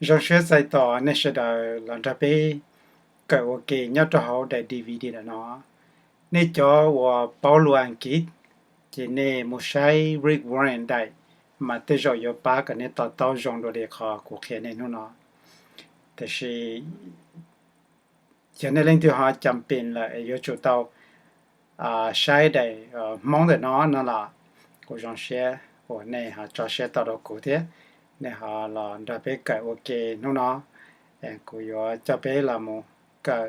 Zoo siab txais tos nej sawv daws los nrog peb kawm ua ke nyob rau hauv daim D V D ntawm no. Nej cov uas paub lus Askiv, ces nej mus saib Rick Warren daim mas tej zaum yuav pab kom nej to taub zoo dua li qhov kuv qhia nej hnub no. Tiam sis yog nej leej twg ho cam pem lawm es yuav tsum tau saib daim Hmoob ntawm no no los kuv zoo siab uas nej ho tso siab tau rau kuv thiab nej ho los nrog peb kawm ua ke hnub no. Kuv yuav coj peb los mus kawm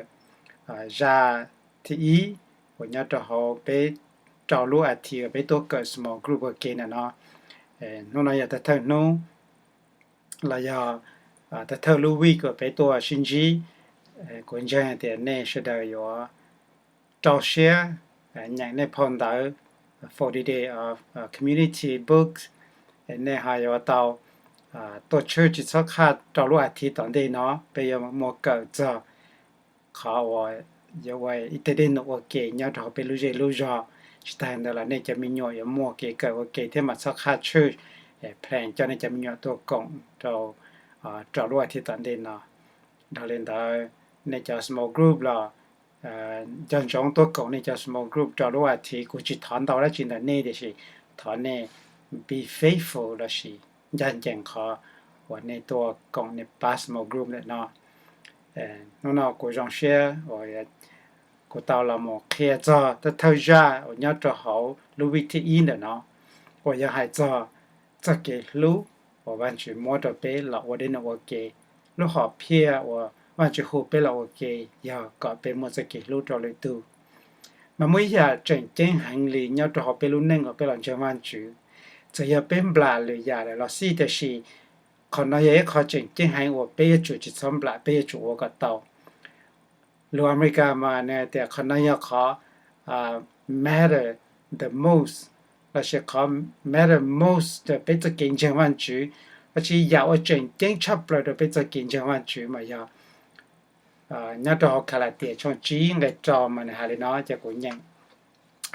zaj thib ib uas nyob rau hauv peb rau lub as thiv uas peb tuaj kawm small group ua ke ntawm no. Hnub no yog thawj thawj hnub los yog thawj thawj lub week uas peb tuaj sib ntsib. Kuv ntseeg hais tias nej sawv daws yuav rau siab nyeem nej phau ntawv Forty Day of Community Books, nej ho yuav tau tuaj church tsis txhob qhaj rau lub as thiv tom ntej no. Peb yuav muaj kawm txog qhov uas yuav ua ib teg dej num ua ke nyob rau hauv peb lub zej lub zog. Tsis tas ntawd los nej cov me nyuam yuav muaj kev kawm ua ke thiab mas txhob qhaj church plan coj nej cov me nyuam tuaj koom rau rau lub as thiv tom ntej no. Dhau li ntawd, nej cov small group los nco ntsoov tuaj koom nej cov small group rau lub as thiv. Kuv tsis thov ntau dab tsi ntawm nej tiam sis thov nej be faithful lossis ncaj ncees qhov uas nej tuaj koom nej pab small group ntawm no. Hnub no kuv zoo siab uas kuv tau los mus qhia txog thawj thawj zaj uas nyob rau hauv lub week thib ib ntawm no uas yog hais txog txoj kev hlub uas Vajtswv muab rau peb los ua dej num ua ke. Lub hom phiaj uas Vajtswv hu peb los ua ke yog kom peb muaj txoj kev hlub rau lwm tus. Mas muaj ib yam tseem ceeb heev li nyob rau hauv peb lub neej uas peb los ntseeg Vajtswv. Txawm yog peb nplam lwm yam lawm los xij, tiam sis qhov no yog ib qho tseem ceeb heev uas peb yuav tsum tsis txhob nplam, peb yuav tsum ua kom tau. Lus Amelikas mas nws hais tias qhov no yog qhov matter the most, lossis qhov matter most rau peb txoj kev ntseeg Vajtswv, lossis yam uas tseem ceeb tshaj plaws rau peb txoj kev ntseeg Vajtswv mas yog nyob rau hauv Kalatias tshooj tsib nqe rau mas nws hais li no, ces kuv nyeem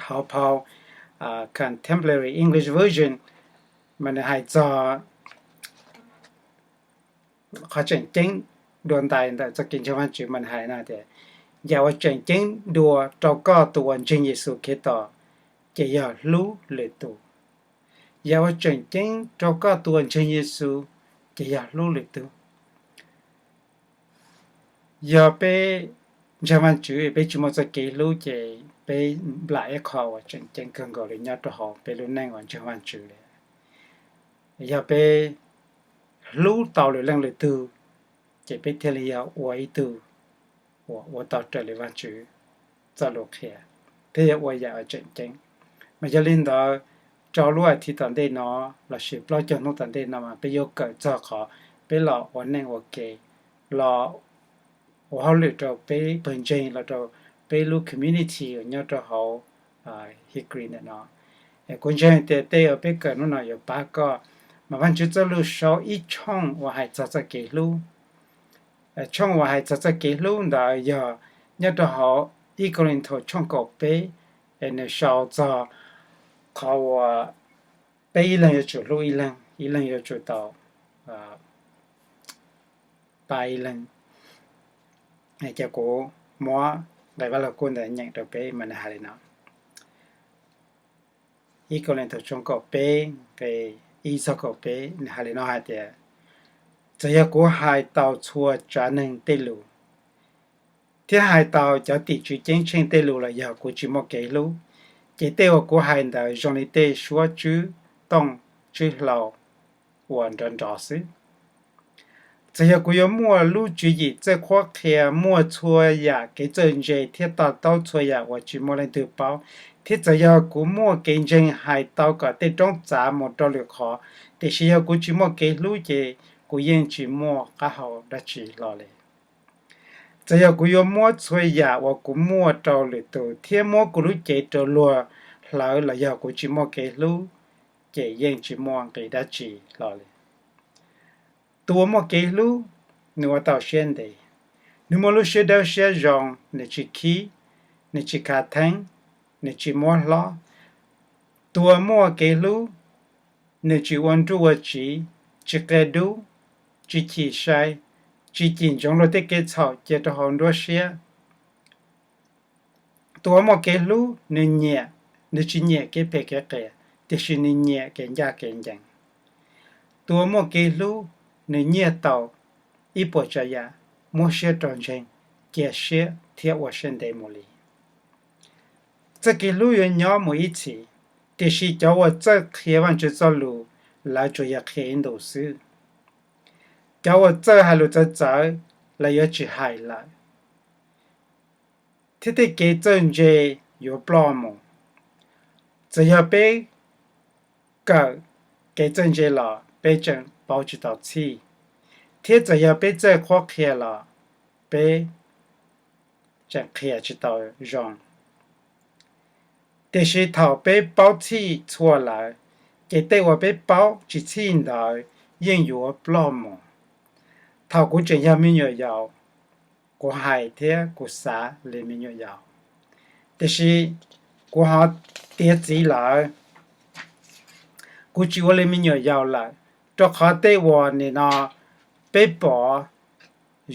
hauv phau Contemporary English Version mas nws hais txog qhov tseem ceeb dua ntais ntawm txoj kev ntseeg Vajtswv mas nws hais no tias, yam uas tseem ceeb dua rau koj tus uas ntseeg Yexus Khetos ces yog hlub lwm tus. Yam uas tseem ceeb rau koj tus uas ntseeg Yexus ces yog hlub lwm tus. Yog peb ntseeg Vajtswv peb tsis muaj txoj kev hlub ces peb nplam ib qho uas tseem ceeb kawg nkaus li nyob rau hauv peb lub neej uas ntseeg Vajtswv li. Yog peb hlub tau lwm leej lwm tug, ces peb thiaj li yog ua ib tug uas ua tau raws li Vajtswv txoj lus qhia, thiab yog ua yam uas tseem ceeb. Mas yog li ntawd, rau lub as thiv tom ntej no lossis plaub caug hnub tom ntej no mas peb yuav kawm txog qhov peb los ua neej ua ke, los ua hauj lwm rau peb pawg ntseeg, los rau peb lub community uas nyob rau hauv Hickory ntawm no. Kuv ntseeg tias tej uas peb kawm hnub no yuav pab koj. Mas Vajtswv txoj lus sau ib tshooj uas hais txog txoj kev hlub. Tshooj uas hais txog txoj kev hlub ntawd yog nyob rau hauv ib Kauleethaus tshooj kaum peb, es nws sau txog qhov uas peb ib leeg yuav tsum hlub ib leeg, ib leeg yuav tsum tau pab ib leeg. Ces kuv muab nqe Vaj Lug Kub ntawd nyeem rau peb mas nws hais li no. Ib Kauleethaus tshooj kaum peb nqe ib txog kaum peb nws hais li no hais tias, txawm yog kuv hais tau txhua tsav neeg tej lus, thiab hais tau cov tim tswv ceeb tsheej tej lus los yog kuv tsis muaj kev hlub, ces tej uas kuv hais ntawd zoo li tej suab tswb tooj tswb hlau uas nrov nrov xwb. Txawm yog kuv yuav muaj lub tswv yim txawj qhuab qhia, muaj txhua yam kev txawj ntse thiab to taub txhua yam uas tsis muaj leej twg paub, thiab txawm yog kuv muaj kev ntseeg hais tau kom tej roob txav mus rau lwm qhov, tiam sis yog kuv tsis muaj kev hlub ces kuv yeej tsis muaj qab hau dab tsi hlo li. Txawm yog kuv yuav muab txhua yam uas kuv muaj rau lwm tus thiab muab kuv lub cev rau luag hlawv los yog kuv tsis muaj kev hlub, ces yeej tsis muaj nqis dab tsi hlo li. Tus uas muaj kev hlub, nws ua tau siab ntev, nws muaj lub siab dawb siab zoo, nws tsis khib, nws tsis khav theeb, nws tsis muab hlob. Tus uas muaj kev hlub, nws tsis ua nruj ua tsiv, tsis qia dub, tsis chim saib, tsis cim ntsoov luag tej kev txhaum cia rau hauv nruab siab. Tus uas muaj kev hlub nws nyiam, nws tsis nyiam kev phem kev qias, tiam sis nws nyiam kev ncaj kev ncees. Tus uas muaj kev hlub nws nyiaj tau ib puas tsav yam, muab siab rau ntseeg, cia siab thiab ua siab ntev mus li. Txoj kev hlub yuav nyob mus ib txhis, tiam sis cov uas txawj qhia Vajtswv txoj lus, lawv tsuas yog qhia ib ntus xwb. Cov uas txawj hais lus txawv txawv, lawv yuav tsis hais lawm, thiab tej kev txawj ntse yuav ploj mus. Txawm yog peb kawm kev txawj ntse los peb tseem paub tsis tau txhij, thiab txawm yog peb txawj qhuab qhia los peb tseem qhia tsis tau zoo. Tiam sis thaum peb paub txhij txhua lawm, ces tej uas peb paub tsis txhij ntawd yeej yuav ploj mus. Thaum kuv tseem yog me nyuam yaus, kuv hais thiab kuv xav li me nyuam yaus, tiam sis kuv ho tiav txiv lawm, kuv tsis ua li me nyuam yaus lawm, rau qhov tej uas nim no peb pom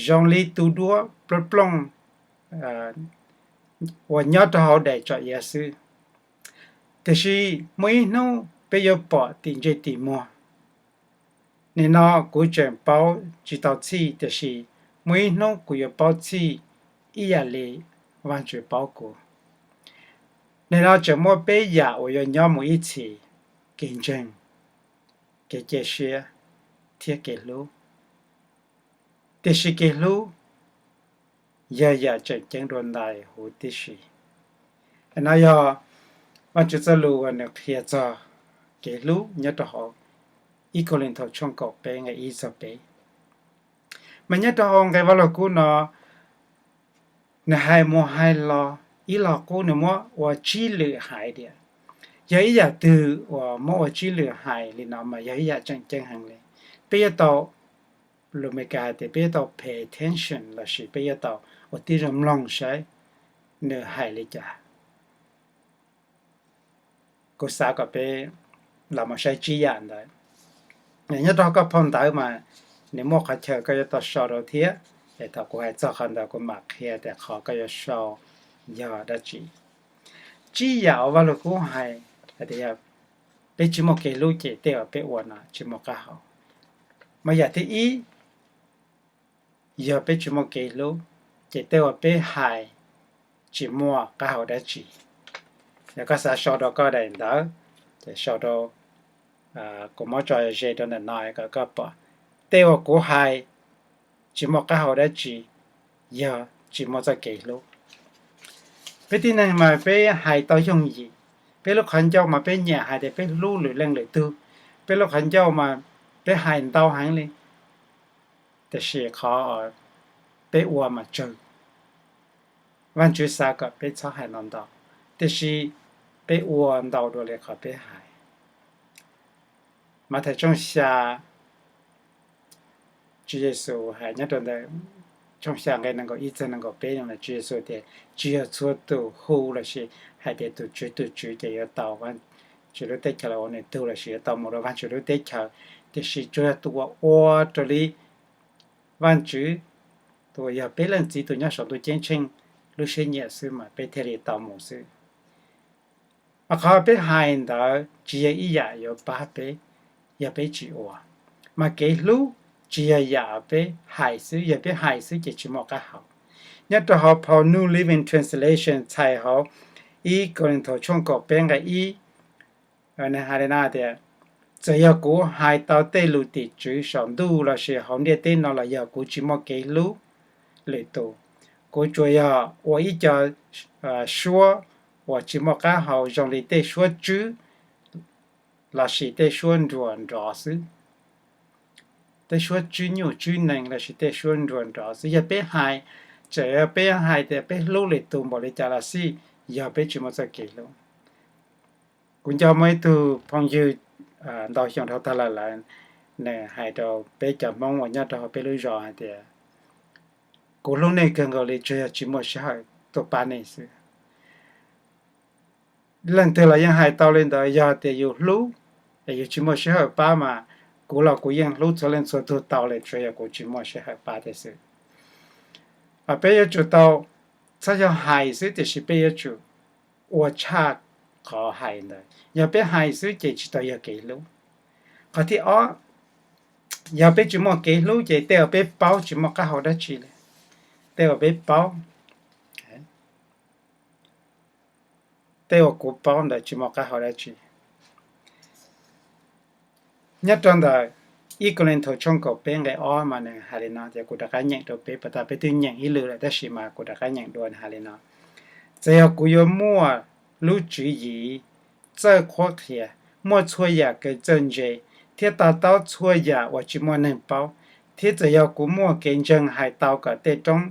zoo li tus duab plooj plooj uas nyob rau hauv daim tsom iav xwb. Tiam sis muaj ib hnub peb yuav pom tim ntsej tim muag. Nim no kuv tseem paub tsis tau txhij, tiam sis muaj ib hnub kuv yuav paub txhij ib yam li Vajtswv paub kuv. Nim no tseem muaj peb yam uas yuav nyob mus ib txhis: kev ntseeg, kev cia siab, thiab kev hlub. Tiam sis kev hlub yog yam tseem ceeb dua ntais huv tib si. No yog Vajtswv txoj lus uas nws qhia txog kev hlub nyob rau hauv ib Kauleethaus tshooj kaum peb nqe ib txog peb. Mas nyob rau hauv nqe Vaj Lug Kub no, nws hais mus hais los ib lo qub nws muab ua tsib lwm hais tias, yog ib yam twg uas muab ua tsib lwm hais li no mas yog ib yam tseem ceeb heev li. Peb yuav tau, lus Meskas hais tias peb yuav tau pay attention lossis peb yuav tau ua tib zoo mloog saib nws hais li cas. Kuv xav kom peb los mus saib tsib yam ntawd. Nyob rau koj phau ntawv mas nws muaj qhov chaw koj yuav tau sau rau thiab, es thaum kuv hais txog qhov ntawd kuv mam qhia tias qhov koj yuav sau yog dab tsi. Tsib yam uas Vaj Lug Kub hais hais tias yog peb tsis muaj kev hlub ces tej uas peb ua no tsis muaj qab hau. Mas yam thib ib, yog peb tsis muaj kev hlub ces tej uas peb hais tsis muaj qab hau dab tsi. Yog koj xav sau rau koj daim ntawv, ces sau rau, kuv muab tso ze rau ntawm no kom koj pom. Tej uas kuv hais tsis muaj qab hau dab tsi, yog tsis muaj txoj kev hlub. Peb tib neeg mas peb hais tau yooj yim, peb lub qhov ncauj mas peb nyiam hais tias peb hlub lwm leej lwm tug, peb lub qhov ncauj mas peb hais ntau heev li, tiam sis qhov peb ua mas tsawg. Vajtswv xav kom peb txhob hais ntau ntau, tiam sis peb ua ntau dua li qhov peb hais. Mathais tshooj xya, Tswv Yexus hais nyob rau ntawm tshooj xya nqe nees nkaum ib txog nees nkaum peb no, Tswv Yexus tias tsis yog txhua tus hu lossis hais tias tus Tswv tus Tswv ces yuav tau Vajtswv lub teb chaws los ua nws tug lossis yuav tau mus rau Vajtswv lub teb chaws, tiam sis tsuas yog tus uas ua raws li Vajtswv, tus uas yog peb leej txiv tus nyob saum ntuj ceeb tsheej lub siab nyiam xwb mas peb thiaj li tau mus xwb. Mas qhov peb hais ntawd tsis yog ib yam yuav pab peb yog peb tsis ua. Mas kev hlub tsis yog yam peb hais xwb, yog peb hais xwb ces tsis muaj qab hau. Nyob rau hauv phau New Living Translation txhais hauv ib Kauleethaus tshooj kaum peb nqe ib, nws hais li no tias, txawm yog kuv hais tau tej lus tim tswv saum ntuj lossis hauv ntiaj teb no los yog kuv tsis muaj kev hlub lwm tus, kuv tsuas yog ua ib co suab uas tsis muaj qab hau zoo li tej suab tswb lossis tej suab nruas nrov xwb. Tej suab tswb nyuj tswb nees lossis tej suab nruas nrov xwb. Yog peb hais, txawm yog peb hais tias peb hlub lwm tus npaum li cas los xij, yog peb tsis muaj txoj kev hlub. Kuv nco muaj ib tug phooj ywg ntau xyoo dhau tag lawm lawm, nws hais rau peb cov Hmoob uas nyob rau hauv peb lub zos hais tias, kuv hlub nej kawg nkaus li tsuas yog tsis muaj sij hawm tuaj pab nej xwb. Leej twg los yeej hais tau li ntawd, yog tias yus hlub es yus tsis muaj sij hawm pab mas Kuv los kuv yeej hlub txhua leej txhua tug tau lawm, tsuas yog kuv tsis muaj sij hawm pab thiab xwb. Peb yuav tsum tau, txhob yog hais xwb tiam sis peb yuav tsum ua tshaj qhov hais ntawd. Yog peb hais xwb ces tsis tau yog kev hlub. Qhov thib ob, yog peb tsis muaj kev hlub ces tej uas peb paub tsis muaj qab hau dab tsi li. Tej uas peb paub, tej uas kuv paub ntawd tsis muaj qab hau dab tsi. Nyob rau ntawm ib Kauleethaus tshooj kaum peb nqe ob mas nws hais li no, ces kuv rov qab nyeem rau peb, puas tas peb twb nyeem ib lwm lawm tab sis mas kuv rov qab nyeem dua, nws hais li no: Txawm yog kuv yuav muaj lub tswv yim txawj qhuab qhia, muaj txhua yam kev txawj ntse, thiab to taub txhua yam uas tsis muaj neeg paub, thiab txawm yog kuv muaj kev ntseeg hais tau kom tej roob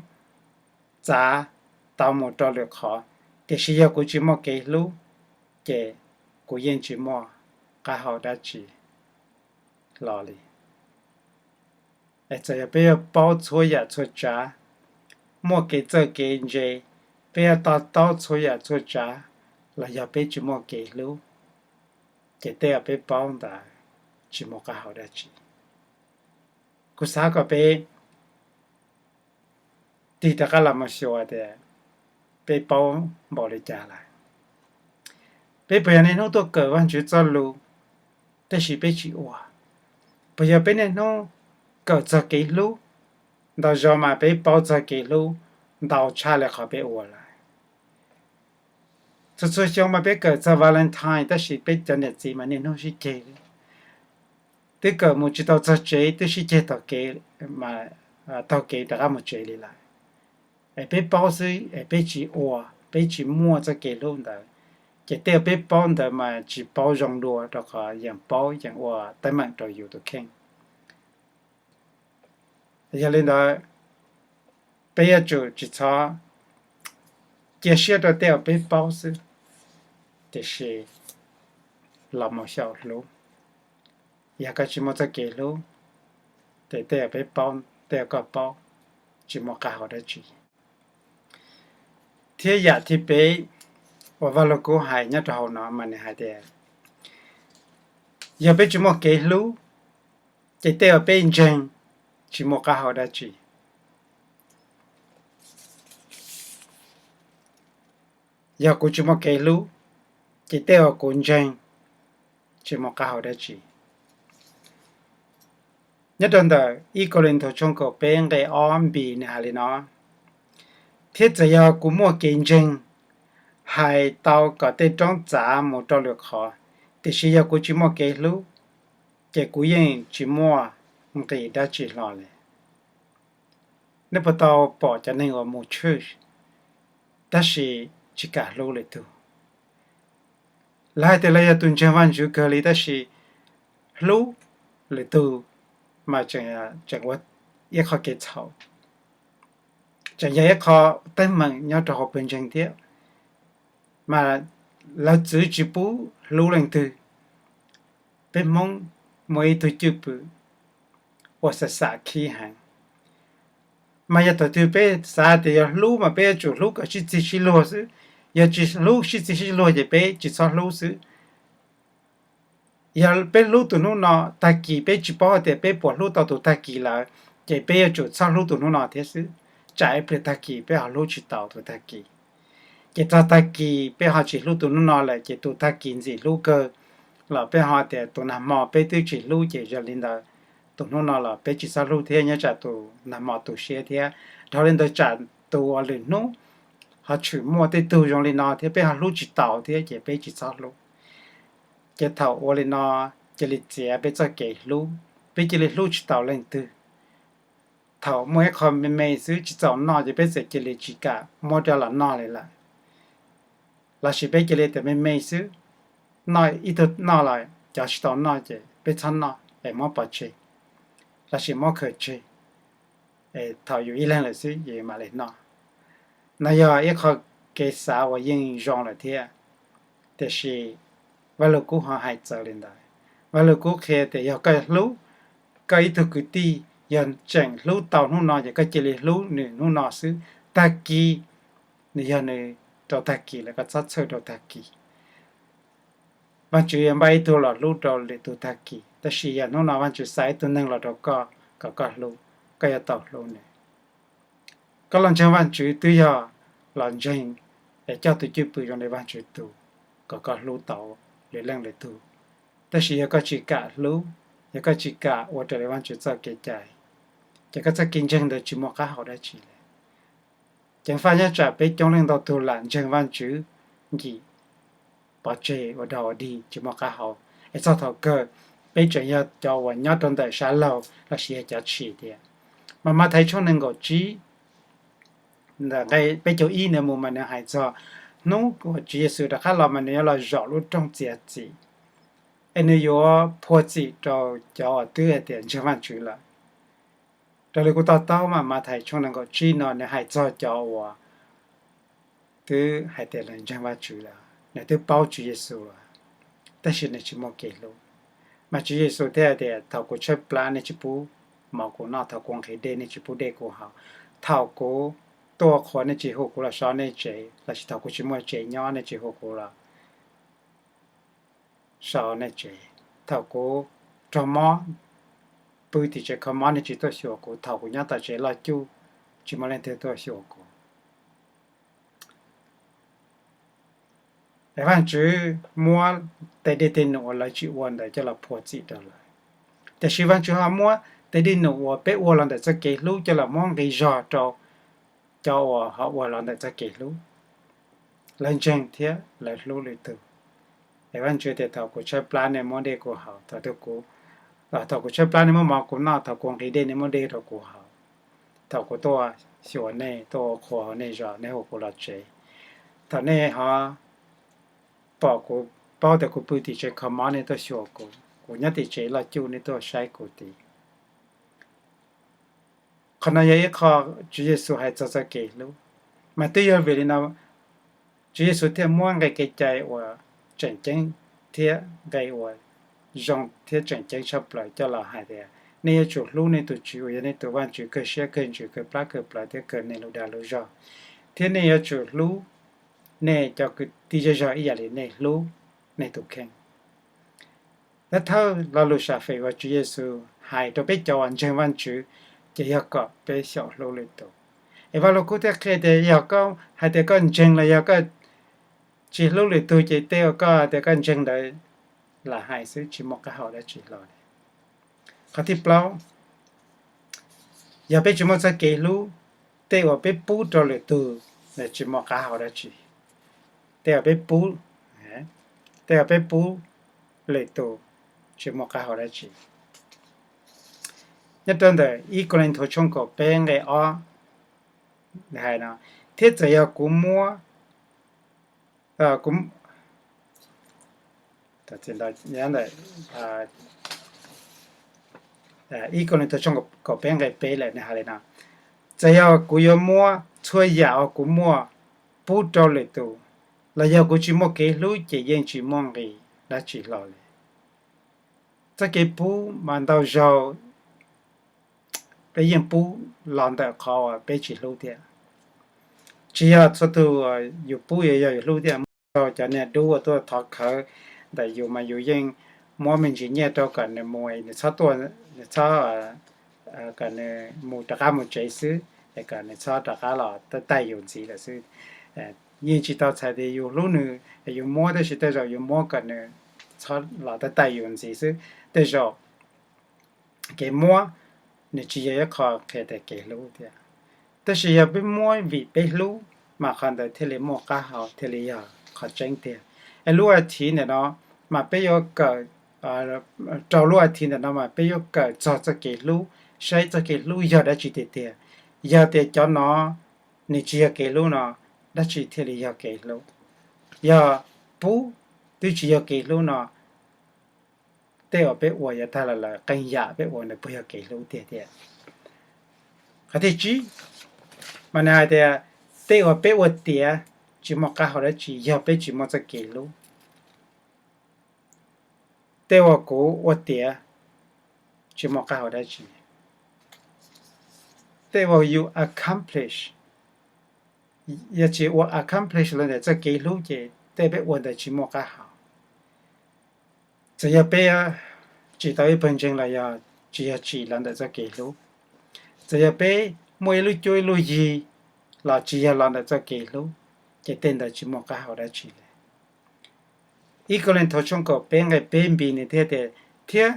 txav tau mus rau lwm qhov, tiam sis yog kuv tsis muaj kev hlub, ces kuv yeej tsis muaj qab hau dab tsi hlo li. Txawm yog peb yuav paub txhua yam txhua tsav, muaj kev txawj kev ntse, peb yuav to taub txhua yam txhua tsav, los yog peb tsis muaj kev hlub, ces tej uas peb paub ntawd tsis muaj qab hau dab tsi. Kuv xav kom peb tig rov qab los mus xyuas tias peb paub npaum li cas lawm. Peb puas yog niaj hnub tuaj kawm Vajtswv txoj lus, tab sis peb tsis ua? Puas yog peb niaj hnub kawm txog kev hlub, ntau zaus mas peb paub txog kev hlub ntau tshaj li qhov peb ua lawm? Txhua txhua xyoo mas peb kawm txog Valentine, tab sis peb cov niam txiv mas niaj hnub sib ceg li. Twb kawm mus tsis tau txog tsev twb sib ceg taug kev, taug kev rov qab mus tsev li lawm. Es peb paub xwb es peb tsis ua, peb tsis muaj txoj kev hlub ntawd, ces tej uas peb paub ntawd mas tsis paub zoo dua, rau qhov yeej paub yeej ua teeb meem rau yus tus kheej. Yog li ntawd, peb yuav tsum tsis txhob cia siab rau tej uas peb paub xwb, tiam sis los mus xyaum hlub. Yog koj tsis muaj txoj kev hlub, ces tej uas peb paub, tej uas koj paub, tsis muaj qab hau dab tsi. Thiab yam thib peb uas Vaj Lug Kub hais nyob rau hauv no mas nws hais tias, yog peb tsis muaj kev hlub, ces tej uas peb ntseeg tsis muaj qab hau dab tsi. Yog kuv tsis muaj kev hlub, ces tej uas kuv ntseeg tsis muaj qab hau dab tsi. Nyob rau ntawm ib Kauleethaus tshooj kaum peb nqe ob npi nws hais li no: Thiab txawm yog kuv muaj kev ntseeg hais tau kom tej roob txav mus rau lwm qhov, tiam sis yog kuv tsis muaj kev hlub, ces kuv yeej tsis muaj nqis dab tsi hlo li. Nej puas tau pom cov neeg uas mus church tab sis tsis kam hlub lwm tus? Lawv hais tias lawv yog tus ntseeg Vaj Tswv kawg li tab sis hlub lwm tus mas tseem ua ib qho kev txhaum, tseem yog ib qho teeb meem nyob rau hauv pawg ntseeg thiab. Mas lawv txwv tsis pub hlub leej twg. Peb Hmoob muaj ib tug cwj pwm uas xam xam khib heev. Mas yog thaum twg peb xav tias yog hlub mas peb yuav tsum hlub kom sib txig sib luag xwb. Yog tsis hlub sib txig sib luag ces peb tsis txhob hlub xwb. Yog peb hlub tus hnub no, tag kis peb tsis paub hais tias peb puas hlub tau tus tag kis lawm, ces peb yuav tsum txhob hlub tus hnub no thiab xwb, tsam ib pliag tag kis peb ho hlub tsis tau tus tag kis. Ces txog tag kis peb ho tsis hlub tus hnub no lawm, ces tus tag kis ntxim hlub kawg los peb ho tias tus nag hmo peb twb tsis hlub, ces yog li ntawd tus hnub no los peb tsis txhob hlub thiab, nyob tsam tus nag hmo tu siab thiab. Dhau li ntawd tsam tus uas lwm hnub ho tshwm muaj tej tug zoo li no thiab peb ho hlub tsis tau thiab, ces peb tsis txhob hlub. Ces thaum ua li no, cia li txiav peb txoj kev hlub, peb cia li hlub tsis tau leej twg. Thaum muaj ib qho me me xwb tsis txaus noj ces peb txawm cia li tsis kam muab coj los noj li lawm. Lossis peb cia li tias me me xwb, noj ib tug noj los cov tsis tau noj ces peb txhob noj es muab pov tseg, lossis muab khaws tseg, es thaum yus ib leeg lawm xwb yus mam li noj. No yog ib qho kev xav uas yeej zoo lawm thiab, tiam sis Vaj Lug Kub ho hais txawv li ntawd. Vaj Lug Kub qhia tias yog koj hlub koj ib tug kwv tij, yog tseem hlub tau hnub no ces koj cia li hlub nws hnub no xwb. Tag kis nws yog nws rau tag kis lawm, koj txhob txhawj rau tag kis. Vaj Tswv yuav npaj ib tug los hlub rau lwm tus tag kis. Tab sis yog hnub no Vajtswv xa ib tug neeg los rau koj kom koj hlub, koj yuav tau hlub nws. Koj los ntseeg Vajtswv twb yog los ntseeg es coj tus cwj pwm zoo li Vajtswv tug kom koj hlub tau lwm leej lwm tug. Tab sis yog koj tsis kam hlub, yog koj tsis kam ua raws li Vajtswv txoj kev cai, ces koj txoj kev ntseeg ntawd tsis muaj qab hau dab tsi li. Ceev faj nyob tsam peb coob leej ntau tug lam ntseeg Vajtswv nkim pov tseg ua dog ua dig tsis muaj qab hau, es txog thaum kawg peb tseem yog cov uas nyob rau ntawm sab laug lossis yog cov tshis tiag. Mas Mathais tshooj nees nkaum tsib ntawm nqe peb caug ib ntawd mus mas nws hais txog hnub uas Tswv Yexus rov qab los mas nws yuav los zaum lub rooj txiav txim, es nws yuav phua txim rau cov uas twb hais tias ntseeg Vajtswv lawm. Raws li kuv to taub mas Mathais tshooj nees nkaum tsib no nws hais txog cov uas twb hais tias nws ntseeg Vajtswv lawm, nws twb paub Tswv Yexus lawm, tab sis nws tsis muaj kev hlub. Mas Tswv Yexus thiaj hais tias thaum kuv tshaib plab nej tsis pub mov kuv noj, thaum kuv nqhis dej nej tsis pub dej kuv haus, thaum kuv tuaj ua qhua nej tsis hu kuv los so nej tsev, lossis thaum kuv tsis muaj tsev nyob nej tsis hu kuv los so nej tsev, thaum kuv raug mob pw tim tsev kho mob nej tsis tuaj xyuas kuv, thaum kuv nyob tom tsev loj cuj tsis muaj leej twg tuaj xyuas kuv. Es Vajtswv muab tej dej tej num uas lawv tsis ua ntawd coj los phua txim rau lawv. Tiam sis Vajtswv ho muab tej dej num uas peb ua los ntawm txoj kev hlub coj los muab nqi zog rau cov uas ho ua los ntawm txoj kev hlub, lawv ntseeg thiab lawv hlub lwm tus. Es Vajtswv tias thaum kuv tshaib plab nej muab dej kuv haus, thaum kuv tshaib plab nej muab mov kuv noj, thaum kuv nqhis dej nej muab dej rau kuv haus, thaum kuv tuaj xyuas nej, tuaj ua qhua hauv nej zos nej hu kuv los tsev, thaum nej ho pom kuv, paub tias kuv pw tim tsev kho mob nej tuaj xyuas kuv, kuv nyob tim tsev loj cuj nej tuaj saib kuv tid. Qhov no yog ib qho Tswv Yexus hais txog txoj kev hlub. Mas twb yog vim li no Tswv Yexus thiaj muab nqe kev cai uas tseem ceeb thiab nqe uas zoo thiab tseem ceeb tshaj plaws coj los hais tias nej yuav tsum hlub nej tus Tswv uas yog nej tus Vajtswv kawg siab kawg ntsws kawg plab kawg plawv thiab kawg nej lub dag lub zog, thiab nej yuav tsum hlub nej cov kwv tij zej zog ib yam li nej hlub nej tus kheej. Thawj thawj lo lus sam fem uas Tswv Yexus hais rau peb cov uas ntseeg Vajtswv ces yog kom peb xyaum hlub lwm tus. Es Vaj Lug Kub thiaj qhia tias yog koj hais tias koj ntseeg los yog koj tsis hlub lwm tus ces tej uas koj tias koj ntseeg ntawd lam hais xwb tsis muaj qab hau dab tsi hlo li. Qhov thib plaub, yog peb tsis muaj txoj kev hlub, tej uas peb pub rau lwm tus tsis muaj qab hau dab tsi. Tej uas peb pub, tej uas peb pub lwm tus tsis muaj qab hau dab tsi. Nyob rau ntawm ib Kauleethaus tshooj kaum peb nqe ob hais no, thiab txawm yog kuv muab ib Kauleethaus tshooj kaum peb nqe peb lawm nws hais li no, txawm yog kuv yuav muab txhua yam uas kuv muaj pub rau lwm tus, los yog kuv tsis muaj kev hlub ces yeej tsis muaj nqis dab tsi hlo li. Txoj kev pub mas ntau zaug peb yeej pub los ntawm qhov uas peb tsis hlub thiab. Tsis yog txhua tus yus pub yuav yog yus hlub thiab. Muaj cov niag dub uas tuaj thov khawv ntawm yus mas yus yeej muab me ntsis nyiaj rau kom nws mus, nws txhob tuaj, nws txhob, kom nws mus rov qab mus tsev xwb, es kom nws txhob rov qab los tab tais yus ntxiv lawm xwb. Yeej tsis tau txhais tias yus hlub nws, yus muab, tab sis tej zaum yus muab kom nws txhob los tab tais yus ntxiv xwb. Tej zaum kev muab nws tsis yog ib qho qhia tias kev hlub thiab. Tab sis yog peb muab vim peb hlub, mas qhov ntawd thiaj li muaj qab hau, thiaj li yog qhov tseeb tiag. Es lub a thiv ntawm no mas peb yuav kawm, rau lub a thiv ntawm no mas peb yuav kawm txog txoj kev hlub, saib txoj kev hlub yog dab tsi tiag tiag. Yog tias cov no nws tsis yog kev hlub no, dab tsi thiaj li yog kev hlub? Yog pub twb tsis yog kev hlub no, tej uas peb ua yav tag los lawm, qee yam peb ua ntawd puas yog kev hlub tiag tiag? Qhov thib tsib, mas nws hais tias tej uas peb ua tiav tsis muaj qab hau dab tsi yog peb tsis muaj txoj kev hlub. Tej uas kuv ua tiav tsis muaj qab hau dab tsi. Tej uas yus accomplish, yog tsis ua accomplish los ntawm txoj kev hlub ces tej peb ua ntawd tsis muaj qab hau. Txawm yog peb tsim tau ib pawg ntseeg los yog tsis yog tsim los ntawm txoj kev hlub. Txawm yog peb muaj ib lub cuab ib lub yig los tsis yog los ntawm txoj kev hlub, ces tej ntawd tsis muaj qab hau dab tsi li. Ib Kauleethaus tshooj kaum peb nqe peb npi nws thiaj tias, thiab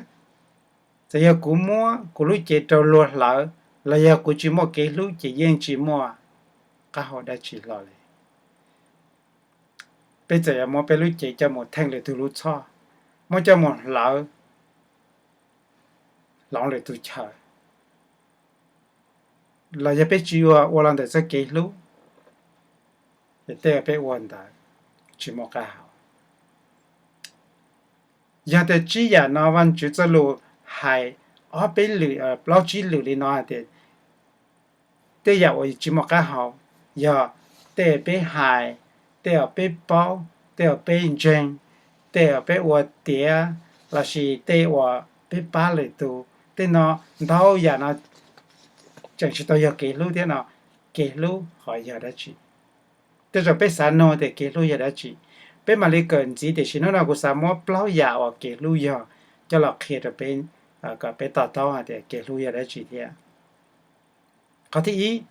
txawm yog kuv muab kuv lub cev rau luag hlawv los yog kuv tsis muaj kev hlub ces yeej tsis muaj qab hau dab tsi hlo li. Peb txawm yog muab peb lub cev coj mus theej lwm tus lub txhoj, muab coj mus hlawv, hloov lwm tus chaw, los yog peb tsis ua, ua los ntawm txoj kev hlub, ces tej uas peb ua ntawd tsis muaj qab hau. Yog tias tsib yam no Vajtswv txoj lus hais ob peb lwm, plaub tsib lwm li no hais tias tej yam uas tsis muaj qab hau yog tej peb hais, tej uas peb paub, tej uas peb ntseeg, tej uas peb ua tiav, lossis tej uas peb pab lwm tus, tej no ntau yam no tseem tsis tau yog kev hlub thiab no, kev hlub ho yog dab tsi? Tej zaum peb xav nug tias kev hlub yog dab tsi, peb mam li kawm ntxiv, tiam sis hnub no kuv xav muab plaub yam uas kev hlub yog coj los qhia rau peb, kom peb to taub hais tias kev hlub yog dab tsi thiab. Qhov thib ib,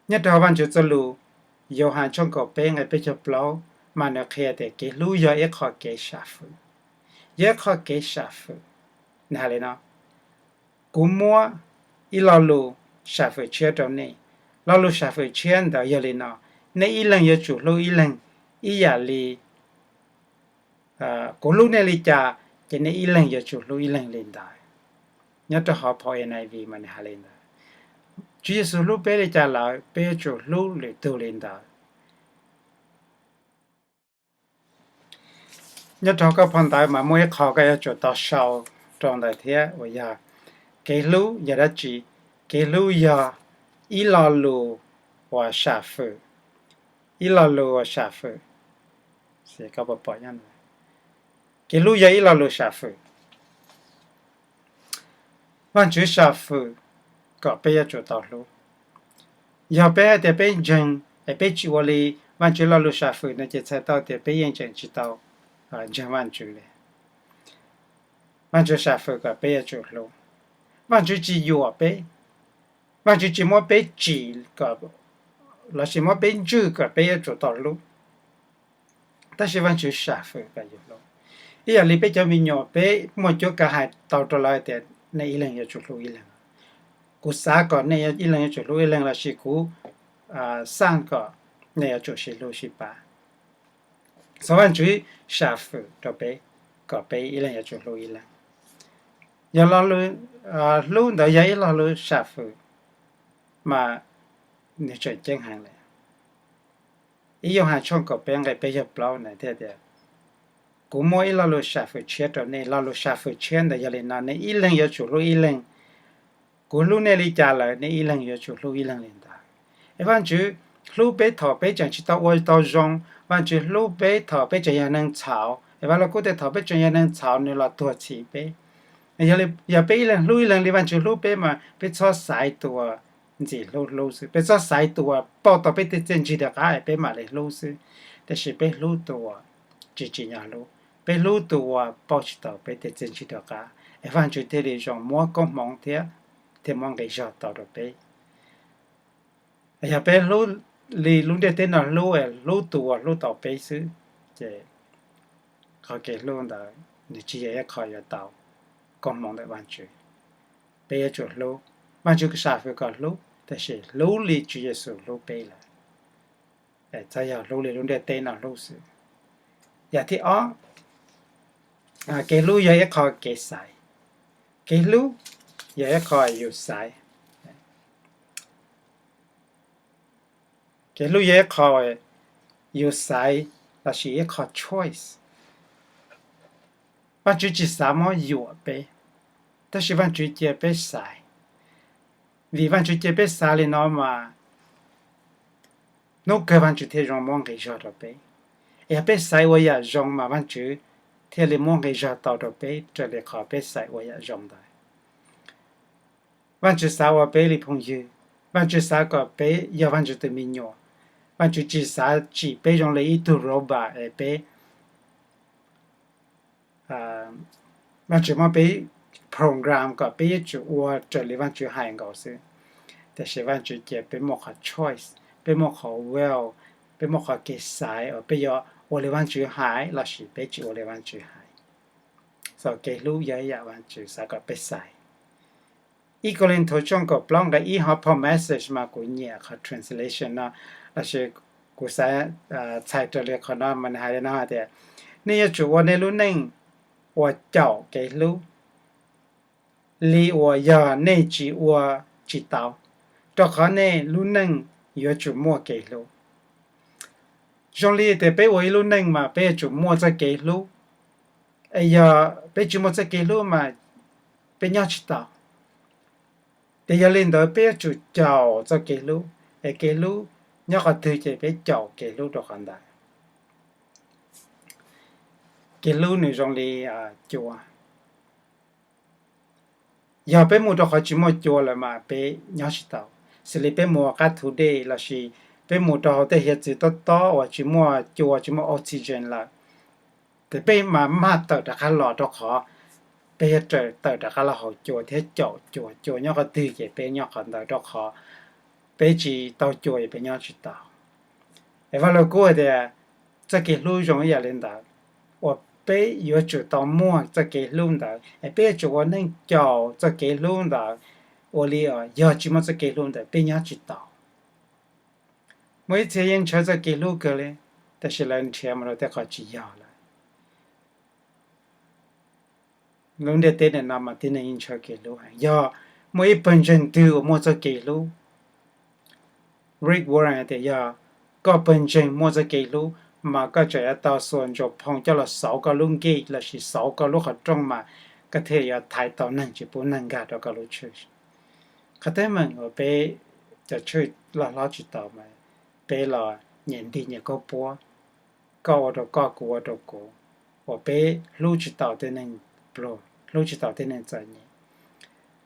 nyob rau Vajtswv txoj lus Yauhas tshooj kaum peb nqe peb caug plaub mas nws qhia tias kev hlub yog ib qho kev sam fwm, yog ib qho kev sam fwm. Nws hais li no: Kuv muab ib lo lus sam fwm tshiab rau nej. Lo lus sam fwm tshiab ntawd yog li no: nej ib leeg yuav tsum hlub ib leeg ib yam li kuv hlub nej li cas, ces nej ib leeg yuav tsum hlub ib leeg li ntawd. Nyob rau hauv phau N I V mas nws hais li ntawd. Tswv Yexus hlub peb li cas lawm, peb yuav tsum hlub lwm tus li ntawd. Nyob rau hauv koj phau ntawv mas muaj ib qho koj yuav tsum tau sau rau ntawd thiab uas yog kev hlub yog dab tsi? Kev hlub yog ib lo lus uas sam fwm, ib lo lus uas sam fwm. Kev hlub yog ib lo lus sam fwm. Vajtswv sam fwm kom peb yuav tsum tau hlub. Yog peb hais tias peb ntseeg es peb tsis ua li Vajtswv lo lus sam fwm no ces txhais tau tias peb yeej tseem tsis tau ntseeg Vajtswv li. Vajtswv sam fwm kom peb yuav tsum hlub. Vajtswv tsis yuam peb, Vajtswv tsis muab peb tsim lossis muab peb ntswj kom peb yuav tsum tau hlub, tab sis Vajtswv sam fwm kom yus hlub. Ib yam li peb cov me nyuam, peb muaj cuab kav hais tau rau lawv tias nej ib leeg yuav tsum hlub ib leeg. Kuv xav kom nej ib leeg yuav tsum hlub ib leeg lossis kuv xaj kom nej yuav tsum sib hlub sib pab. Xov Vajtswv sam fwm rau peb kom peb ib leeg yuav tsum hlub ib leeg. Yog lo lus hlub ntawd yog ib lo lus sam fwm mas nws tseem ceeb heev li. Ib Yauhas tshooj kaum peb nqe peb caug plaub na thiaj tias, kuv muab ib lo lus sam fwm tshiab rau nej. Lo lus sam fwm tshiab ntawd yog li no: nej ib leeg yuav tsum hlub ib leeg. Kuv hlub nej li cas lawm, nej ib leeg yuav tsum hlub ib leeg li ntawd. Es Vajtswv hlub peb thaum peb tseem tsis tau ua tau zoo. Vajtswv hlub peb thaum peb tseem yog neeg txhaum. Es Vaj Lug Kub tias thaum peb tseem yog neeg txhaum nws los tuag txhiv peb. Yog peb ib leeg hlub ib leeg li Vajtswv hlub peb mas peb txhob xaiv tus uas ntxim hlub hlub xwb, peb txhob xaiv tus uas pauj tau peb tej txiaj ntsig rov qab es peb mam li hlub xwb. Tiam sis peb hlub tus uas tsis tsim nyog hlub, peb hlub tus uas pauj tsis tau peb tej txiaj ntsig rov qab, es Vajtswv thiaj li zoo muab koob hmoov thiab thiaj muab nqi zog tau rau peb. Yog peb hlub li lub ntiaj teb no hlub, hlub tus uas hlub tau peb xwb, ces qhov kev hlub ntawd nws tsis yog ib qho yuav tau koob hmoov ntawm Vajtswv. Peb yuav tsum hlub, Vajtswv sam fwm kom hlub, tab sis hlub li Tswv Yexus hlub peb lawm, txhob yog hlub li lub ntiaj teb no hlub xwb. Yam thib ob, kev hlub yog ib qho kev xaiv. Kev hlub yog ib qho yus xaiv. Kev hlub yog ib qho yus xaiv lossis ib qho choice. Vajtswv tsis xav muab yuam peb, tab sis Vajtswv cia peb xaiv. Vim Vajtswv cia peb xaiv li no mas hnub kawg Vajtswv thiaj zoo muab nqi zog rau peb. Yog peb xaiv ua yam zoo mas Vajtswv thiaj li muab nqi zog tau rau peb raws li qhov peb xaiv ua yam zoo ntawd. Vajtswv xav ua peb li phooj ywg, Vajtswv xav kom peb yog Vajtswv tus me nyuam. Vajtswv tsis xav tsim peb zoo li ib tug robot es peb Vaajtswv muab peb program kom peb yuav tsum ua raws li Vaajtswv hais nkaus xwb. Tiam sis Vaajtswv cia peb muaj qhov choice, peb muaj qhov will, peb muaj qhov kev xaiv uas peb yuav ua li Vaajtswv hais lossis peb tsis ua li Vaajtswv hais. Kev hlub yog ib yam Vaajtswv xav kom peb xaiv. Ib Kauleethaus tshooj kaum plaub nqe ib, ho phau message mas kuv nyiam qhov translation no, lossis kuv xav txhais raws li qhov no mas nws hais li no hais tias, nej yuav tsum ua nej lub neej uas caum kev hlub, li uas yog nej tsis ua tsis tau, rau qhov nej lub neej yuav tsum muaj kev hlub. Zoo li tias peb ua ib lub neej mas peb yuav tsum muaj txoj kev hlub, es yog peb tsis muaj txoj kev hlub mas peb nyob tsis tau. Ces yog li ntawd peb yuav tsum caum txoj kev hlub, es kev hlub nyob qhov twg ces peb caum kev hlub rau qhov ntawd. Kev hlub nws zoo li cua. Yog peb mus rau qhov tsis muaj cua lawm mas peb nyob tsis tau. Xws li peb mus qab thu dej lossis peb mus rau hauv tej hiav txwv tob tob uas tsis muaj cua tsis muaj oxygen lawm, ces peb mas mag tawm rov qab los rau qhov peb yuav tawm rov qab los hauv cua thiab caum cua, cua nyob qhov twg ces peb nyob qhov ntawd rau qhov peb tsis tau cua es peb nyob tsis tau. Es Vaj Lug Kub hais tias txoj kev hlub zoo ib yam li ntawd, uas peb yuav tsum tau muaj txoj kev hlub ntawd es peb yuav tsum ua neej caum txoj kev hlub ntawd, ua li yog tsis muaj txoj kev hlub ntawd peb nyob tsis tau. Muaj ib txhia yeej ntshaw txoj kev hlub kawg li, tab sis lawv nrhiav mus rau tej qhov tsis yog lawm. Lub ntiaj teb no mas tib neeg yeej ntshaw kev hlub heev. Yog muaj ib pawg ntseeg twg uas muaj txoj kev hlub, Rick Warren hais tias yog koj pawg ntseeg muaj txoj kev hlub, mas koj tseem yuav tau xuas ntsuas phoo coj los xauv koj lub nkej lossis xauv koj lub qhov rooj mas koj thiaj yuav thaiv tau neeg tsis pub neeg nkag rau koj lub tshwj. Qhov teeb meem uas peb cov tshwj loj hlob tsis tau mas peb los nyias nti nyias khaub puab, koj ua rau koj kuv ua rau kuv, uas peb hlub tsis tau tej neeg pluag, hlub tsis tau tej neeg txom nyem.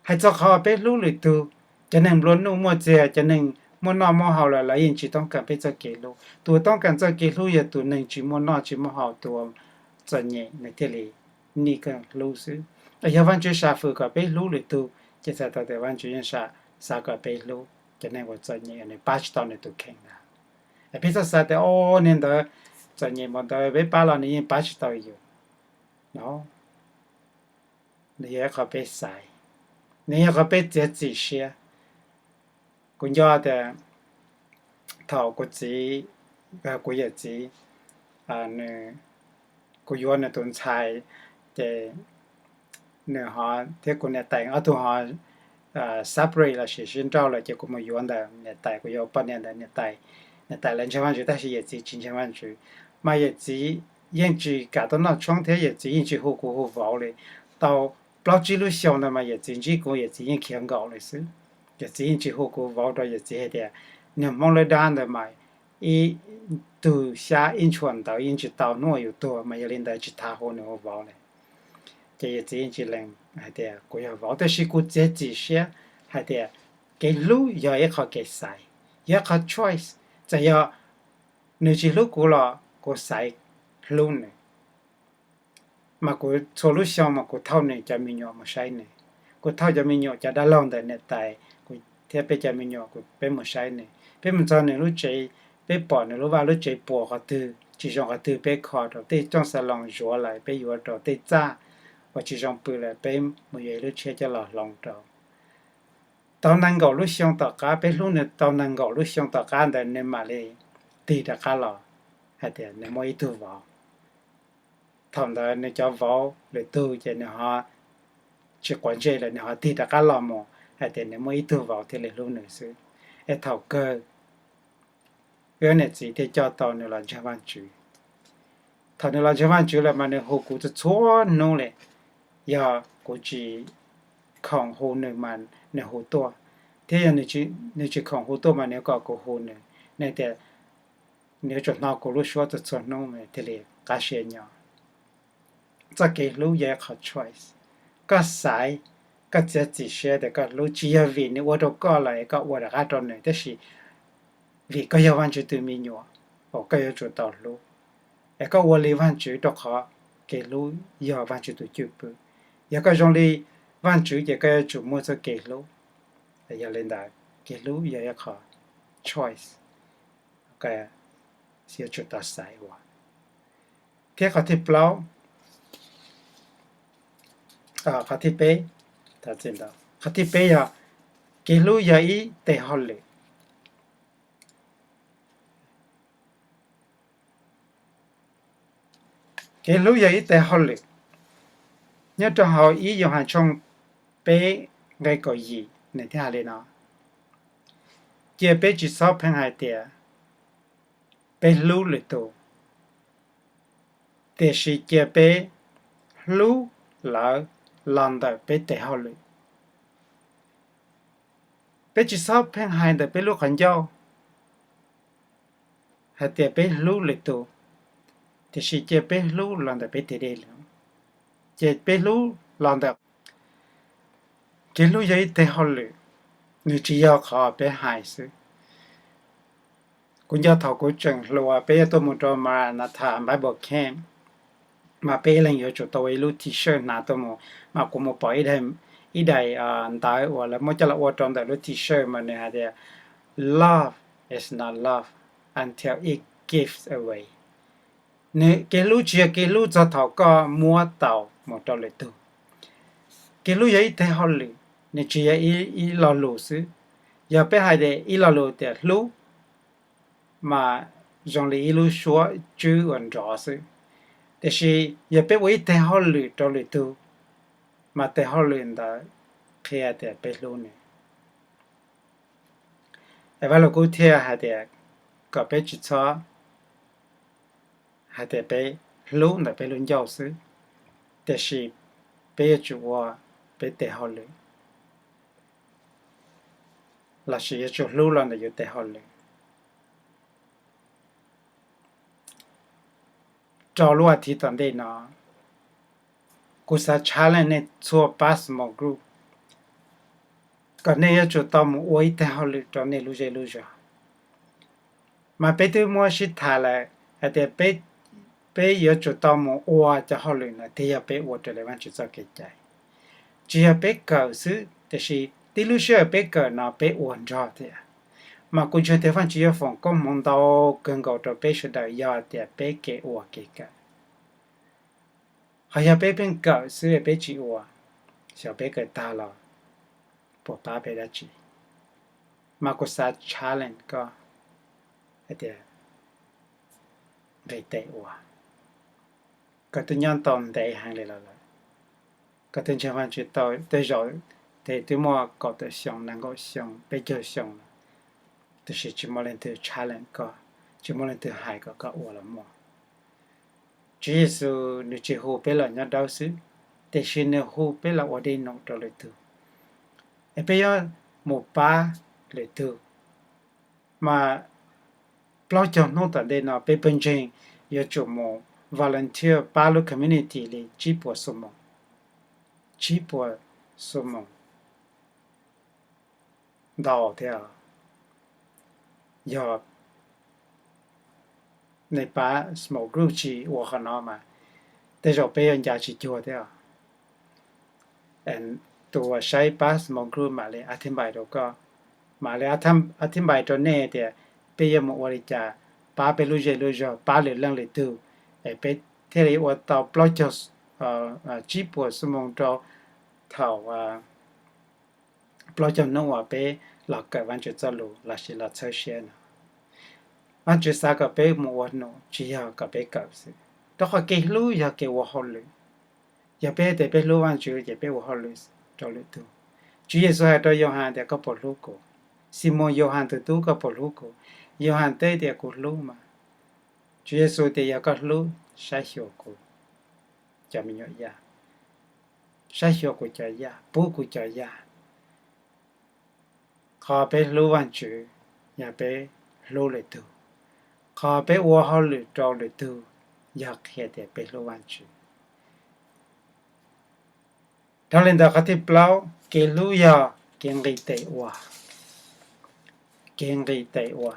Hais txog qhov peb hlub lwm tug, cov neeg nplua nuj muaj txiag, cov neeg muaj noj muaj haus lawm lawv yeej tsis toob kas peb txoj kev hlub. Tus uas toob kas txoj kev hlub yog tus neeg tsis muaj noj tsis muaj haus, tus uas txom nyem nws thiaj li nim kawg hlub xwb. Yog Vaajtswv sam fwm kom peb hlub lwm tug ces txhais tau tias Vaajtswv yeej xav kom peb hlub cov neeg uas txom nyem uas nws pab tsis tau nws tus kheej ntag. Es peb txhob xav tias o niag ntawd txom nyem npaum ntawd peb pab los nws yeej pab tsis tau yus. No, nws yog ib qho peb xaiv, nws yog qhov peb txiav txim siab. Kuv nco tias thaum kuv txiv, kuv yawm txiv, kuv yuav nws tus ntxhais, ces nws ho thiab kuv niam tais ob tug ho separate lossis sib nrauj lawm ces kuv mus yuav ntawm niam tais, kuv yuav poj niam ntawm niam tais. Niam tais lawv ntseeg Vaajtswv tab sis yawm txiv tsis ntseeg Vaajtswv. Mas yawm txiv yeej tsis kam tuaj noj tshoob thiab yawm txiv yeej tsis hu kuv hu vauv li. Tau plaub tsib lub xyoo ntawd mas yawm txiv ntsib kuv yawm txiv yeej khiav nkaum li xwb. Yawm txiv yeej tsis hu kuv vauv rau, yawm txiv hais tias niag Hmoob lawv dab ntawd mas ib tug xyab ib ntshua ntawv yeej tsis tau hnub uas yus tuag, mas yog li ntawd tsis tas hu nws hu vauv li. Ces yawm txiv yeej tsis lees hais tias kuv yog vauv, tab sis kuv txiav txim siab hais tias kev hlub yog ib qho kev xaiv, yog ib qho choice. Txawm yog nws tsis hlub kuv los kuv xaiv hlub nws. Mas kuv txhua lub xyoo mas kuv thauj nws cov me nyuam mus saib nws, kuv thauj cov me nyuam cov dab laug ntawm niam tais, kuv thiab peb cov me nyuam kuv peb mus saib nws, peb mus txog nws lub tsev, peb pom nws lub vaj lub tsev puas qhov twg tsis zoo qhov twg peb kho rau, tej rooj xas loos zuav lawm peb yuav rau, tej txaj uas tsis zoo pw lawm peb mus yuav ib lub tshiab coj los hloov rau. Tau nees nkaum lub xyoo tom qab, peb hlub nws tau nees nkaum lub xyoo tom qab ntawd nws mam li tig rov qab los hais tias nws muaj ib tug vauv. Thaum ntawd nws cov vauv lwm tug ces nws ho tsis quav ntsej lawm, nws ho tig rov qab los mus hais tias nws muaj ib tug vauv thiaj li hlub nws xwb. Es thaum kawg wb niam txiv thiaj coj tau nws los ntseeg Vaajtswv. Thaum nws los ntseeg Vaajtswv lawm mas nws hu kuv txhua txhua hnub li. Yog kuv tsis khoom hu nws mas nws hu tuaj, thiab yog nws tsis khoom hu tuaj mas nws kom kuv hu nws. Nws tias nws yuav tsum hnov kuv lub suab txhua txhua hnub thiaj li qab siab nyob. Txoj kev hlub yog ib qho choice. Koj xaiv, koj txiav txim siab tias koj hlub, tsis yog vim nws ua rau koj lawm es koj ua rov qab rau nws, tab sis vim koj yog Vaajtswv tus me nyuam uas koj yuav tsum tau hlub, es koj ua li Vaajtswv rau qhov kev hlub yog Vaajtswv tus cwj pwm. Yog koj zoo li Vaajtswv ces koj yuav tsum muaj txoj kev hlub. Yog li ntawd, kev hlub yog ib qho choice, yuav tsum tau xaiv ua. Thiab qhov thib plaub, qhov thib peb, qhov thib peb yog kev hlub yog ib tes hauj lwm. Kev hlub yog ib tes hauj lwm. Nyob rau hauv ib Yauhas tshooj peb nqe kaum yim nws thiaj hais li no: Cia peb tsis txhob pheej hais tias peb hlub lwm tus, tiam sis cia peb hlub lawv los ntawm peb tes hauj lwm. Peb tsis txhob pheej hais ntawm peb lub qhov ncauj hais tias peb hlub lwm tus, tiam sis cia peb hlub los ntawm peb tes dej lawm. Ces peb hlub los ntawm, kev hlub yog ib tes hauj lwm, nws tsis yog qhov peb hais xwb. Kuv nco thaum kuv tseem hluas peb yuav tuaj mus rau Maranatha Bible Camp, mas peb ib leeg yuav tsum tau ua ib lub T-shirt hnav tuaj mus, mas kuv mus pom ib daim ntawv uas lawv muab coj los ua rau ntawm lub T-shirt mas nws hais tias, Love is not love until it gives away. Nws, kev hlub tsis yog kev hlub txog thaum koj muab tau mus rau lwm tug. Kev hlub yog ib teg hauj lwm, nws tsis yog ib lo lus xwb. Yog peb hais tias ib lo lus tias hlub, mas zoo li ib lub suab tswb uas nrov xwb. Tiam sis yog peb ua ib teg hauj lwm rau lwm tug, mas teg hauj lwm ntawd qhia tias peb hlub nws. Es Vaj Lug Kub thiaj hais tias kom peb tsis txhob hais tias peb hlub ntawm peb lub ncauj xwb, tiam sis peb yuav tsum ua peb teg hauj lwm, lossis yuav tsum hlub los ntawm yus teg hauj lwm. Rau lub as thiv tom ntej no, kuv xav challenge nej txhua pab small group kom nej yuav tsum tau mus ua ib teg hauj lwm rau nej lub zej lub zog. Mas peb twb muab sib tham lawm hais tias peb yuav tsum tau mus ua cov hauj lwm no, tiag yog peb ua raws li Vajtswv txoj kev cai. Tsis yog peb kawm xwb, tiam sis tib lub sij hawm peb kawm no peb ua nrog thiab. Mas kuv ntseeg tias Vajtswv yuav foom koob hmoov ntau kawg nkaus rau peb sawv daws yog tias peb kev ua kev kawm. Ho yog peb pheej kawm xwb peb tsis ua, xyov peb kawm tag los puas pab peb dab tsi. Mas kuv xav challenge koj hais tias nqis tes ua. Koj twb nyob tau ntev heev li los lawm, koj twb ntseeg Vajtswv tau tej zaum twb muaj kaum tawm xyoo, nees nkaum xyoo, peb caug xyoo lawm, tiam sis tsis muaj leej twg challenge koj, tsis muaj leej twg hais kom koj ua los muaj. Tswv Yexus nws tsis hu peb los nyob dawb xwb, tiam sis nws hu peb los ua dej num rau lwm tug, es peb yuav mus pab lwm tug. Mas plaub caug hnub tom ntej no peb pawg ntseeg yuav tsum mus volunteer pab lub community li tsib puas xuab moos, tsib puas xuab moos ntau thiab. Yog nej pab small group tsis ua qhov no mas tej zaum peb yuav ncav tsis cuag thiab. Tus uas saib pab small group mam li a thib npais rau koj, mam li a thib npais rau nej tias peb yuav mus ua li cas pab peb lub zej lub zog, pab lwm leej lwm tug, es peb thiaj li ua tau plaub caug, tsib puas xuab moos rau thaum plaub caug hnub uas peb los kawm Vajtswv txoj lus lossis los txhawb siab no. Vajtswv xav kom peb mus ua num tsis yog kom peb kawm xwb, rau qhov kev hlub yog kev ua hauj lwm. Yog peb hais tias peb hlub Vajtswv ces peb ua hauj lwm rau lwm tug. Tswv Yexus hais rau Yauhas tias, Koj puas hlub kuv? Ximoos Yauhas tus tub, koj puas hlub kuv? Yauhas teb tias, Kuv hlub mas. Tswv Yexus tias, Yog koj hlub, saib xyuas kuv cov me nyuam yaj, saib xyuas kuv cov yaj, pub kuv cov yaj. Qhov peb hlub Vajtswv yog peb hlub lwm tug. Qhov peb ua hauj lwm rau lwm tug yog qhia tias peb hlub Vajtswv. Dhau li ntawd, qhov thib plaub, kev hlub yog kev nqis tes ua. Kev nqis tes ua.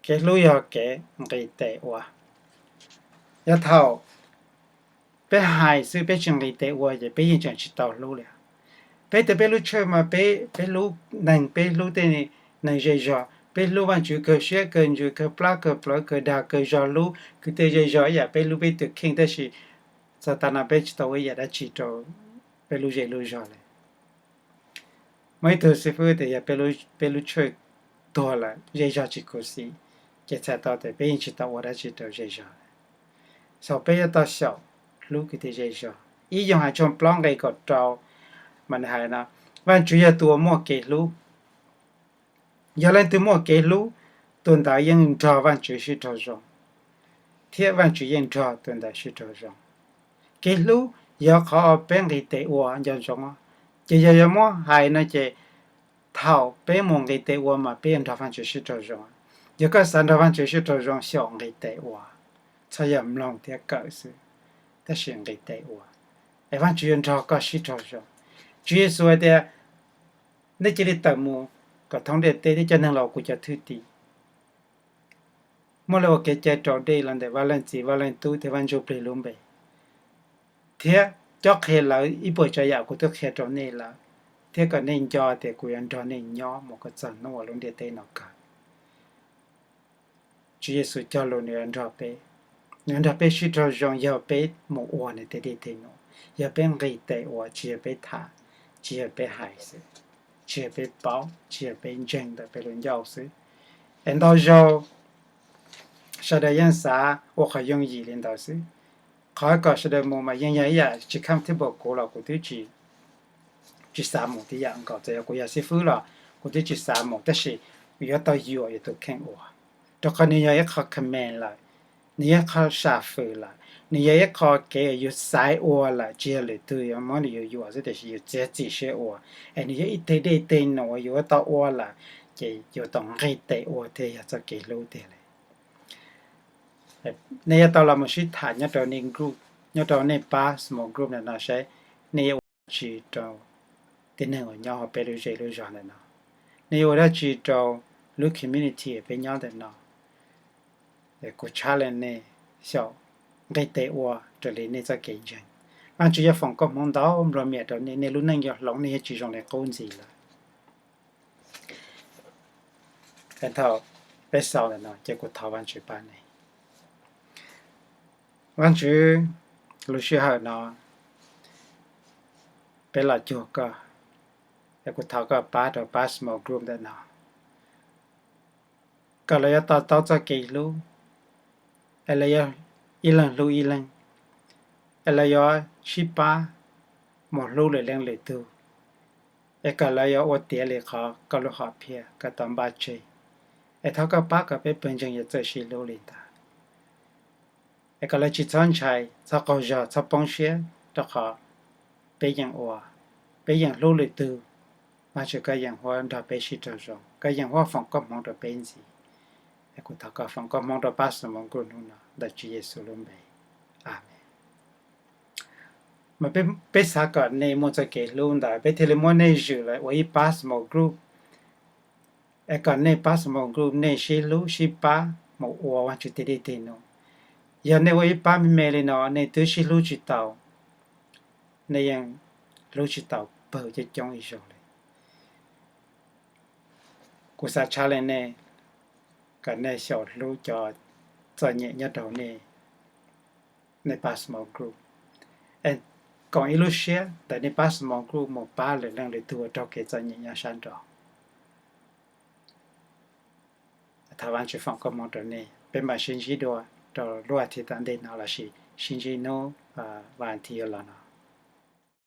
Kev hlub yog kev nqis tes ua. Yog thaum peb hais xwb peb tsis nqis tes ua ces peb yeej tseem tsis tau hlub li. Peb tias peb hlub church mas peb, peb hlub neeg, peb hlub tej neeg zej zog, peb hlub Vajtswv kawg siab kawg ntsws kawg plab kawg plawv kawg dag kawg zog, hlub kwv tij zej zog ib yam peb hlub peb tus kheej, tab sis txog tav no peb tsis tau ua ib yam dab tsi rau peb lub zej lub zog li. Muaj ib tug xib fwb tias yog peb lub church tuag lawm zej zog tsis khuv xim, ces txhais tau tias peb yeej tsis tau ua dab tsi rau zej zog. Xaus peb yuav tau xyaum hlub kwv tij zej zog. Ib Yauhas tshooj plaub nqe kaum rau mas nws hais no, Vajtswv yog tus uas muaj kev hlub. Yog leej twg muaj kev hlub, tus ntawd yeej nrog Vajtswv sib raug zoo, thiab Vajtswv yeej nrog tus ntawd sib raug zoo. Kev hlub yog qhov peb nqis tes ua nco ntsoov, ces yog yuav muab hais no ces thaum peb mus nqis tes ua mas peb yuav nrog Vajtswv sib raug zoo. Yog koj xav nrog Vajtswv sib raug zoo xyaum nqis tes ua, txhob yog mloog thiab kawm xwb, tab sis nqis tes ua, es Vajtswv yuav nrog koj sib raug zoo. Tswv Yexus hais tias, nej cia li tawm mus kom thoob ntiaj teb thiab coj neeg los ua kuv cov thwj tim. Muab lawv ua kev cai raus dej los ntawm Vaj Leej Txiv, Vaj Leej Tub thiab Vaj Ntsuj Plig lub npe, thiab cob qhia lawv ib puas tsav yam kuv twb qhia rau nej lawm, thiab kom nej nco tias kuv yuav nrog nej nyob mus kom txog hnub uas lub ntiaj teb no kawg. Tswv Yexus cog lus nws yuav nrog peb, nws yuav nrog peb sib raug zoo yog peb mus ua nws tej dej tej num, yog peb nqis tes ua, tsis yog peb tham, tsis yog peb hais xwb, tsis yog peb paub, tsis yog peb ntseeg ntawm peb lub ncauj xwb. Es ntau zaug sawv daws yeej xav ua qhov yooj yim li ntawd xwb. Qhov kom sawv daws mus mas yeej yog ib yam tsis comfortable kuv los kuv twb tsis xav mus tib yam nkaus. Txawm yog kuv yog xib fwb los kuv twb tsis xav mus, tab sis yuav tau yuam yus tus kheej ua, rau qhov nws yog ib qho command lawm, nws yog ib qho sam fwm lawm, nws yog ib qho kev uas yus xaiv ua lawm, tsis yog lwm tus yuav muab nws yuam yuam xwb, tiam sis yus txiav txim siab ua. Es nws yog ib teg dej teg num uas yus yuav tau ua lawm, ces yuav tau nqis tes ua thiaj yog txoj kev hlub tiag li. Nej yuav tau los mus sib tham nyob rau nej group, nyob rau nej pab small group ntawm no seb nej yuav ua dab tsi rau tib neeg uas nyob hauv peb lub zej lub zog ntawm no. Nej yuav ua dab tsi rau lub community peb nyob ntawm no. Kuv challenge nej xyaum nqis tes ua raws li nej txoj kev ntseeg. Vaajtswv yuav foom koob hmoov ntau nplua miam rau nej, nej lub neej yuav hloov, nej yuav tsis zoo li qub ntxiv lawm. Thaum peb xaus ntawm no ces kuv thov Vaajtswv pab nej. Vaajtswv, lub sij hawm no peb los cuag koj, es kuv thov koj pab rau pab small group ntawm no, kom lawv yuav to taub txoj kev hlub, es lawv yuav ib leeg hlub ib leeg, es lawv yuav sib pab mus hlub lwm leej lwm tug, es kom lawv yuav ua tiav li qhov koj lub hom phiaj koj tau npaj tseg. Es thov koj pab kom peb pawg ntseeg yuav txawj sib hlub li ntawd. Es kom lawv tsis txhob ntshai, txhob qaug zog, txhob poob siab, rau qhov peb yeem ua, peb yeem hlub lwm tug, Vaajtswv koj yeem huab nrog peb sib raug zoo, koj yeem huab foom koob hmoov rau peb ntxiv. Es kuv thov koj foom koob hmoov rau pab small group hnub no ntawm Tswv Yexus lub npe. Amees. Mas peb xav kom nej muaj txoj kev hlub ntawd peb thiaj li muab nej zwm los ua ib pab small group. Es kom nej pab small group nej sib hlub sib pab mus ua Vaajtswv tej dej tej num. Yog nej ua ib pab me me li no nej twb sib hlub tsis tau, nej yeej hlub tsis tau pawg coob coob ib zaug li. Kuv xav challenge nej kom nej xyaum hlub cov txom nyem nyob rau nej, nej pab small group, es koom ib lub siab ntawm nej pab small group mus pab lwm leej lwm tug ua raug kev txom nyem nyob sab nraud. Thov Vaajtswv foom koob hmoov rau nej, peb mam sib ntsib dua rau lub as thiv tom ntej no lossis sib ntsib hnub vas as thiv yuav los no.